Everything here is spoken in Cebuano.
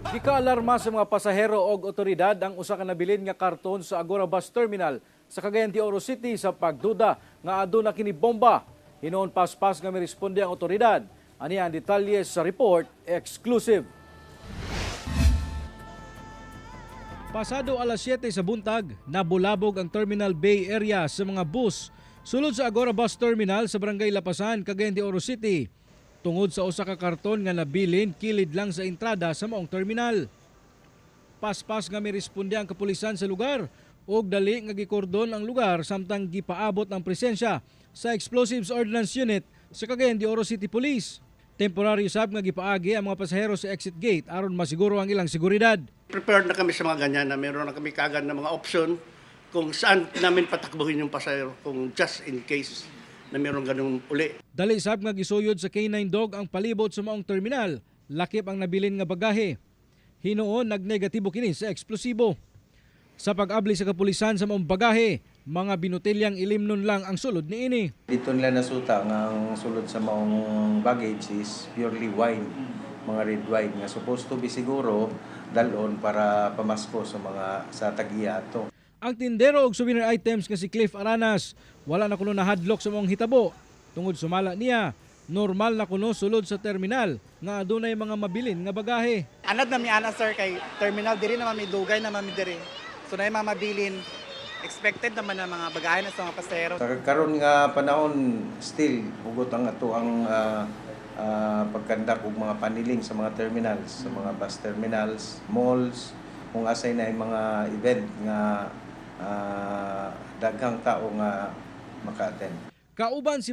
Gikaalarma sa mga pasahero og otoridad ang usa ka nabilin nga karton sa Agora Bus Terminal sa Cagayan de Oro City sa pagduda nga aduna kini bomba. Hinuon paspas nga miresponde ang otoridad. Ani ang detalye sa report exclusive. Pasado alas 7 sa buntag, nabulabog ang Terminal Bay area sa mga bus sulod sa Agora Bus Terminal sa Barangay Lapasan, Cagayan de Oro City, tungod sa usa ka karton nga nabilin kilid lang sa entrada sa maong terminal. Paspas nga miresponde ang kapulisan sa lugar ug dali nga gikordon ang lugar samtang gipaabot ang presensya sa Explosives Ordnance Unit sa Cagayan de Oro City Police. Temporary usab nga gipaagi ang mga pasahero sa exit gate aron masiguro ang ilang seguridad. Prepared na kami sa mga ganyan na meron na kami kagad na mga option kung saan namin patakbuhin yung pasahero kung just in case na meron ganun uli. Dali sab nga gisuyod sa K9 dog ang palibot sa maong terminal, lakip ang nabilin nga bagahe. Hinuon nagnegatibo kini sa eksplosibo. Sa pag-abli sa kapulisan sa maong bagahe, mga binutilyang ilimnon lang ang sulod niini. Dito nila nasuta nga ang sulod sa maong baggage is purely wine, mga red wine nga supposed to be siguro dalon para pamasko sa mga sa tag-iya ato. Ang tindero og souvenir items nga si Cliff Aranas, wala na kuno nahadlok sa maong hitabo. Tungod sumala niya, normal na kuno sulod sa terminal nga adunay mga mabilin nga bagahe. Anad na mi ana, sir, kay terminal diri naman, may dugay naman mi diri. So na mga mabilin, expected naman na mga bagahe na sa mga pasahero. Sa karon nga panahon, still hugot ang ato ang pagkandak og mga paniling sa mga terminals, sa mga bus terminals, malls, kung asay na yung mga event nga daghang tao nga maka-attend. Kauban si